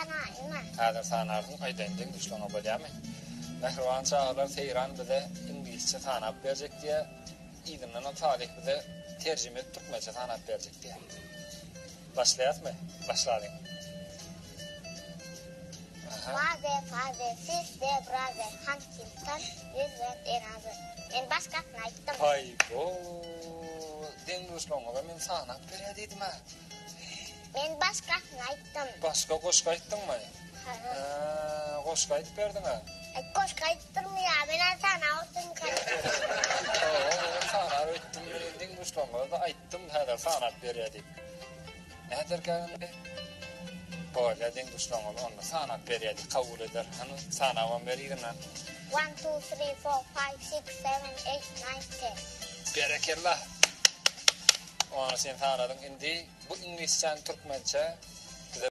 Sanaýynmy? Häzir sanarsyň, aýdaýyn deň-duşlaryňa bolýamy? Mähriban çagalar Seýran bize iňlisçe sanap berjek diýýär. Yzyndanam Salyh bize terjime edip türkmençe sanap berjek diýýär. Başlaýasmy? Başlalyň. Aha. Maze, faze, siste, braze, Huntington, Wizwent, Enaze. Men başgasyny aýtdym. Paý-bo! Deň-duşlaryňyza men sanap berýär diýdim-ä. Men başgasyny aýtdym. Başga goşgy aýtdyňmy? Hä. Hä, goşgy aýdyp berdiň-ä. Aý, goşgy aýtdyrmaýar. Men hany sanap otyrmyka diýdim. Hawa, men sanar öýtdüm. Men deň-duşlaryňyza-da aýtdym, häzir sanap berýär diýip. Näderkä indi? Bolýa, deň-duşlaryňyz onda sanap berýär diýip kabul eder. Hany, sanabam ber yzyndan. One, two, three, four, five, six, seven, eight, nine, ten. Berekella! Ony sen sanadyň. Indi bu iňlisçäni türkmençe bize.